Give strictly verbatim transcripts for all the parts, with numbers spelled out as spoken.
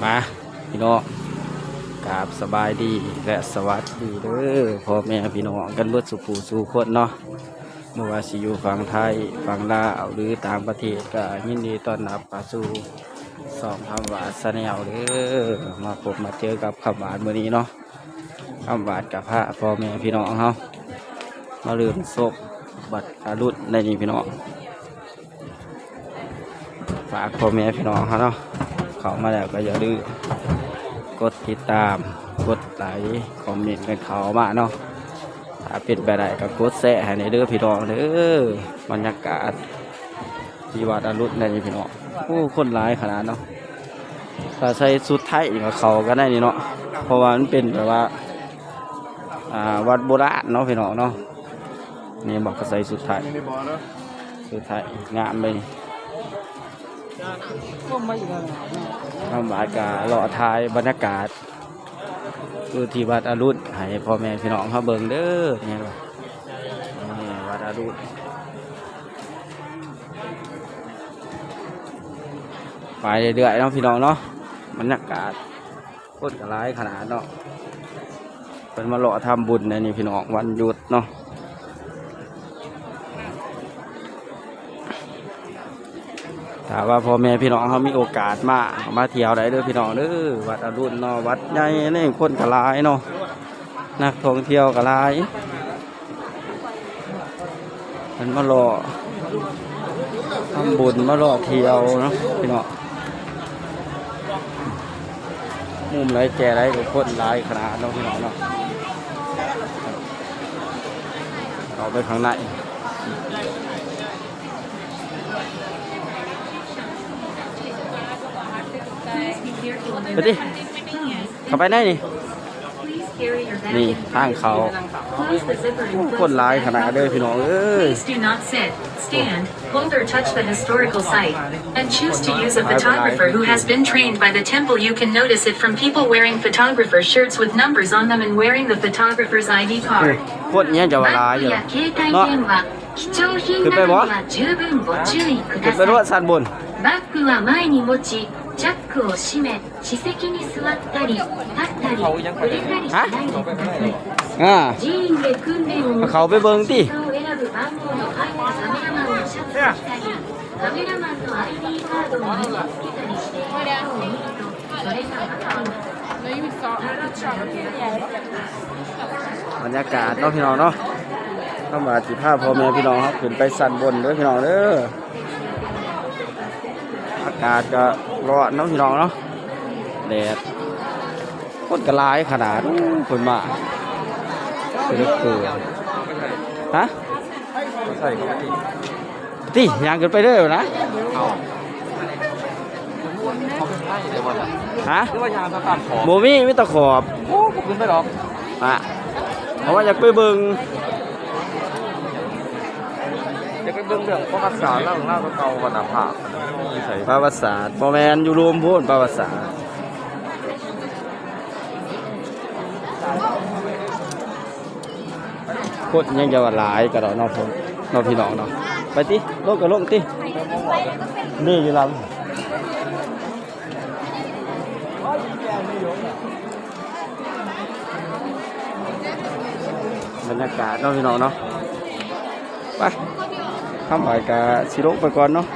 มาพี่น้อง กราบสบายดีและสวัสดีเด้อพ่อแม่พี่น้องกันเบิดสู่ผู้สู่คนเนาะ บ่ว่าสิอยู่ฝั่งไทย ฝั่งลาว หรือต่างประเทศ ก็ยินดีต้อนรับเข้าสู่ช่องคำหวานแชนแนลเด้อ มาพบมาเจอกับคำหวานมื้อนี้เนาะ คำหวานก็พาพ่อแม่พี่น้องเฮามาเริ่มชมบัตรอรุณได้นี่พี่น้อง ฝากพ่อแม่พี่น้องเฮาเนาะ เข้ามาแล้วก็อย่าลืมกดติดตาม กดไลค์ คอมเมนต์กันเข้ามาเนาะ ถ้าเป็นไปได้ก็กดแชร์ให้แหน่เด้อพี่น้องเด้อ บรรยากาศที่วัดอรุณได้นี่พี่น้อง โอ้ คนหลายขนาดเนาะ ถ้าใส่ชุดไทยนี่ก็เข้ากันได้นี่เนาะ เพราะว่ามันเป็นแบบว่า อ่า วัดโบราณเนาะพี่น้องเนาะ นี่บอกก็ใส่ชุดไทย ชุดไทยงามเลย เข้ามาก็เลาะถ่ายบรรยากาศอยู่ที่วัดอรุณให้พ่อแม่พี่น้องเฮาเบิ่งเด้อ นี่ล่ะ นี่วัดอรุณ ไปเรื่อยๆเนาะพี่น้องเนาะ บรรยากาศคนก็หลายขนาดเนาะ เพิ่นมาเลาะทำบุญในนี่พี่น้อง วันหยุดเนาะ ถ้าว่าพ่อแม่พี่น้องเฮามีโอกาสมา มาเที่ยวได้เด้อพี่น้องเด้อ วัดอรุณเนาะ วัดใหญ่นี่ คนก็หลายเนาะ นักท่องเที่ยวก็หลาย เพิ่นมาเลาะทำบุญ มาเลาะเที่ยวเนาะพี่น้อง มุมไหนแก่ไหนก็คนหลายขนาดเนาะพี่น้องเนาะ เข้าไปข้างใน ไปติ เข้าไปในนี่ นี่ทางเข้า โอ้ คนหลายขนาดเด้อพี่น้องเอ้ย Please do not sit, stand, hold or touch the historical site, and choose to use a photographer who has been trained by the temple. You can notice it from people wearing photographer shirts with numbers on them and wearing the photographer's I D card. คนเนี้ยจะว่าหลายอยู่ バッグや携帯電話、貴重品などには十分ご注意ください。 ขึ้นไปบ่ ชั้นบน バッグは前に持ち、チャックを閉め、 座席に座ったり、立ったり、触れたりしないでください。 ฮะ อ่า 寺院で訓練を เขาไปเบิ่งติ を選ぶ番号の入ったカメラマンのシャツを着たり、カメラマンのアイディーカードを身につけたりしている人を見ると、それがわかります。 บรรยากาศเนาะพี่น้องเนาะ คำหวานสิพาพ่อแม่พี่น้องเฮาขึ้นไปชั้นบนเด้อพี่น้องเด้อ อากาศก็ร้อนเนาะพี่น้องเนาะ แดด คนก็หลายขนาด โอ้ คนมา เป็นรถตู้ ฮะ ใช่ครับพี่ ติ ย่างขึ้นไปเด้อนะ เอา เขาเป็นไพ่เดี๋ยวก่อนนะ ฮะ หรือว่ายางสตางค์ขอ บ่มี มีแต่ขอบ โอ้ ผมขึ้นไปหรอก อ่ะ เพราะว่าอยากไปเบิ่ง อยากไปเบิ่งเรื่องประวัติศาสตร์เล่าเล่าเก่าๆ วันน่ะ ภาพมีใส่ ประวัติศาสตร์ บ่แม่น อยู่โรมพู้น ประวัติศาสตร์ คนยังจะว่าหลายกะดอกเนาะ เนาะพี่น้องเนาะ ไปติ ลงก็ลงติ นี่อยู่ลำ บรรยากาศเนาะพี่น้องเนาะ ไป คำหวานกะสิลงไปก่อนเนาะ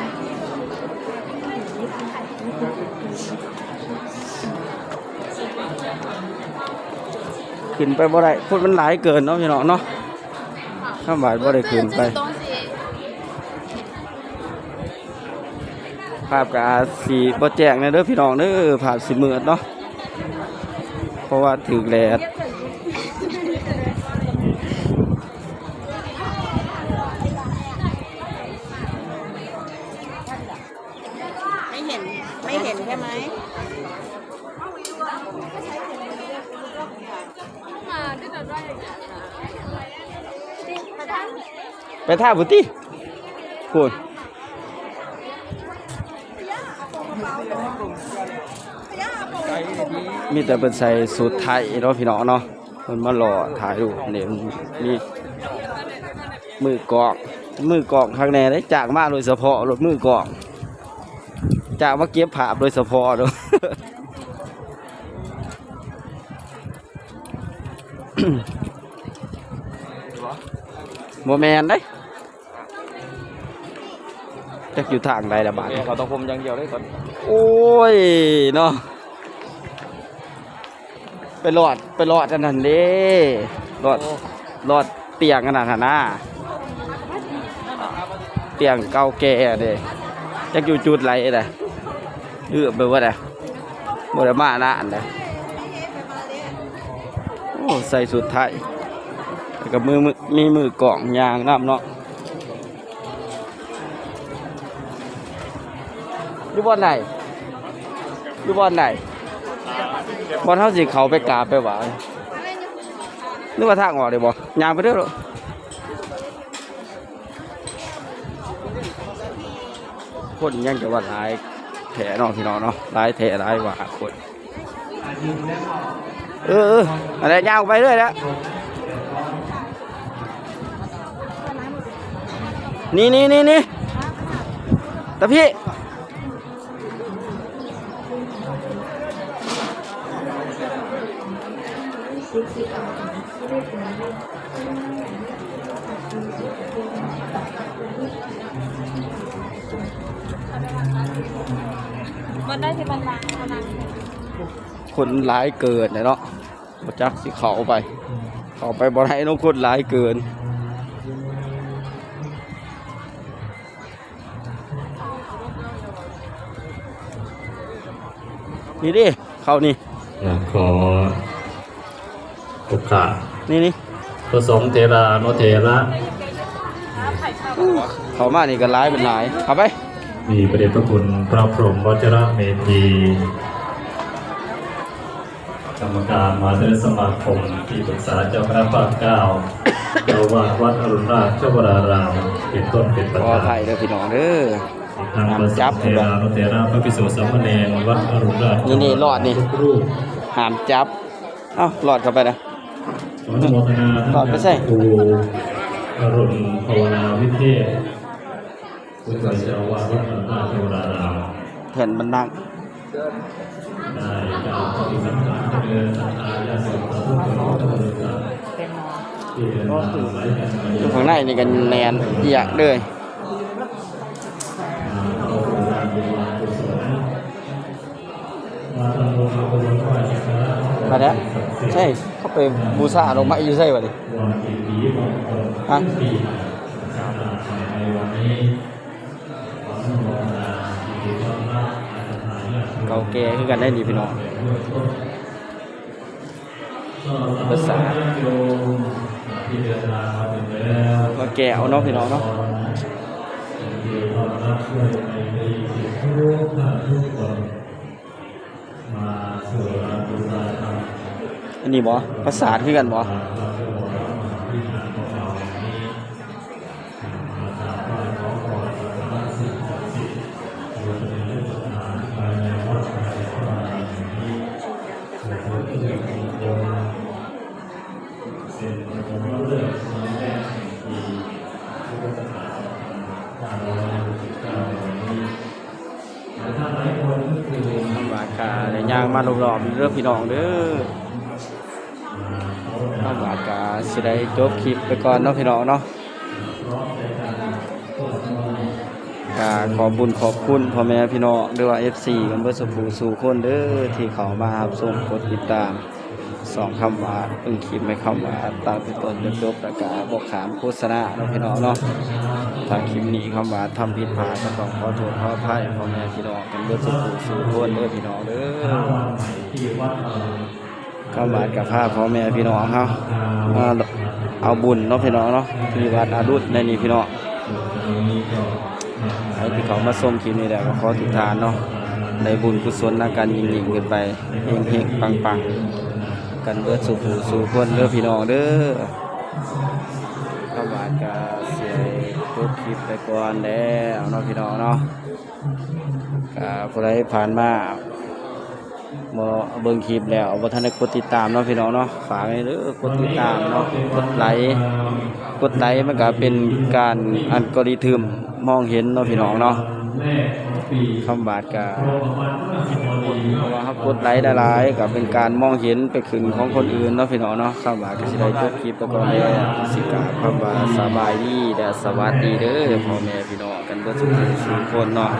ขึ้นไปบ่ได้ คนมันหลายเกินเนาะพี่น้องเนาะ คำหวานบ่ได้ขึ้นไป ภาพก็อาจสิบ่แจ้งแหน่เด้อพี่น้องเด้อ ภาพสิมืดเนาะ เพราะว่าถืกแดด ไม่เห็น ไม่เห็นใช่ไหม ไปท่าพุ้นติ พุ้น มีแต่เพิ่นใส่ชุดไทยเนาะพี่น้องเนาะ เพิ่นมาเลาะถ่ายรูปนี่ มีมือกล้อง มือกล้องคักแน่เด้ จ้างมาโดยเฉพาะ รถมือกล้อง จ้างมาเก็บภาพโดยเฉพาะเด้อ บ่แม่นเด้ จักอยู่ทางใดละบาด เขาต้องผมอย่างเดียวเลยตอน โอ้ย เนาะ ไปรอด ไปรอดอันนั้นเด้ รอด โอ้ รอดเตียงอันนั้นหั่นนะ เตียงเก่าแก่เด้ จักอยู่จุดใดเด้ เออ ไปว่าได บ่ได้มานะอันใด โอ้ ใส่สุดไทย แล้วก็มือ มือ มีมือกลองยางนำเนาะ อยู่บ่อนใด อยู่บ่อนใด บ่อนเฮาสิเข้าไปกราบไปไหว้ นึกว่าทางออกเด้บ่ ย่างไปเด้อ คนยังจะว่าหลายแท้เนาะพี่น้องเนาะ หลายแท้หลายว่าคน เออ เออ อะไร ย่างไปเรื่อยแล้ว นี่ นี่ นี่ นี่ ตะพี่ มันได้ที่มันล้าง มันล้าง คนหลายเกินน่ะเนาะ บ่จักสิเข้าไป เข้าไปบ่ได้เนาะ คนหลายเกิน นี่ดิ เข้านี่ อยากขอโอกาส นี่ นี่ พระสงฆ์เถรานุเถระ อู้ เข้ามานี่ก็หลายเป็นหลาย เข้าไป มีพระเดชพระคุณพระพรหมวัชรเมธี กรรมการมหาเถรสมาคม ที่ปรึกษาเจ้าคณะภาคเก้า เจ้าอาวาสวัดอรุณราชวราราม เป็นต้นเป็นประธาน ขออภัยเด้อพี่น้องเด้อ อีกทั้งพระสงฆ์เถรานุเถระ พระภิกษุสามเณรวัดอรุณราช นี่ นี่ รอดนี่ ทุกรูป ห้ามจับ เอ้า รอดเข้าไปนะ ขออนุโมทนา รอดไปใส่ ท่านครูอรุณภาวนาวิเทศ ผู้ช่วยเจ้าอาวาสวัดพระธาตุวราราม แท่นมันนั่ง ได้กล่าวปฏิสังขารเจริญศรัทธาญาติโยมสาธุชนพุทธบริษัท ที่เดินทางสายการบิน อยู่ข้างในนี่ก็แน่นเอียดเลย มาเข้าสู่งานบุญกุศล มาแล้ว ใช่ เขาไปบูชาดอกไม้อยู่ไสวะนี่ ฮะ เก่าแก่คือกันได้นี่พี่น้อง ภาษา มาแก่เอาเนาะพี่น้องเนาะ อันนี้บ่ ภาษาคือกันบ่ เป็นพระพุทธเลิกวันแรกแห่งปีพุทธศักราชสองพันห้าร้อยหกสิบเก้า ในวันนี้ คำหวานกาได้ย่างมารอบๆเด้อพี่น้องเด้อ คำหวานกาสิได้จบคลิปไปก่อนเนาะพี่น้องเนาะ กาขอบบุญขอบคุณพ่อแม่พี่น้องหรือว่า เอฟซี กันเบิดสู่ผู้สู่คนเด้อ ที่เข้ามารับชมกดติดตาม สองคำว่าเบิ่งคลิปไม่คำว่าตั้งแต่ต้นจนจบ แล้วก็บ่ข้ามโฆษณาเนาะพี่น้องเนาะ ถ้าคลิปนี้คำว่าทำผิดพลาดก็ต้องขอโทษขออภัยพ่อแม่พี่น้องกันเบิดสู่ผู้สู่คนเด้อพี่น้องเด้อ คำว่ากับพาพ่อแม่พี่น้องเฮามาเอาบุญเนาะพี่น้องเนาะ ที่วัดอรุณในนี้พี่น้อง ใครที่เข้ามาชมคลิปนี้แล้วก็ขออธิษฐานเนาะ ได้บุญกุศลนำกันยิ่งๆขึ้นไป เฮงๆปังๆกันเบิดสู่ผู้สู่คนเด้อพี่น้องเด้อ คำหวานกาสิจบคลิปไปก่อนแล้วเนาะพี่น้องเนาะ กาผู้ใดผ่านมาบ่เบิ่งคลิปแล้วบ่ทันได้กดติดตามเนาะพี่น้องเนาะ ฝากไว้เด้อกดติดตามเนาะ กดไลค์ กดไลค์มันก็เป็นการอัลกอริทึมมองเห็นเนาะพี่น้องเนาะ คำหวานกา เพราะว่าเรา กดไลค์หลายๆ ก็เป็นการมองเห็นไปขึ้นของคนอื่นเนาะพี่น้องเนาะ คำว่าก็สิได้จบคลิปไปก่อนแล้ว สิกล่าวคำว่าสบายดีและสวัสดีเด้อพ่อแม่พี่น้องกันเบิดสุขสุขคนเนาะ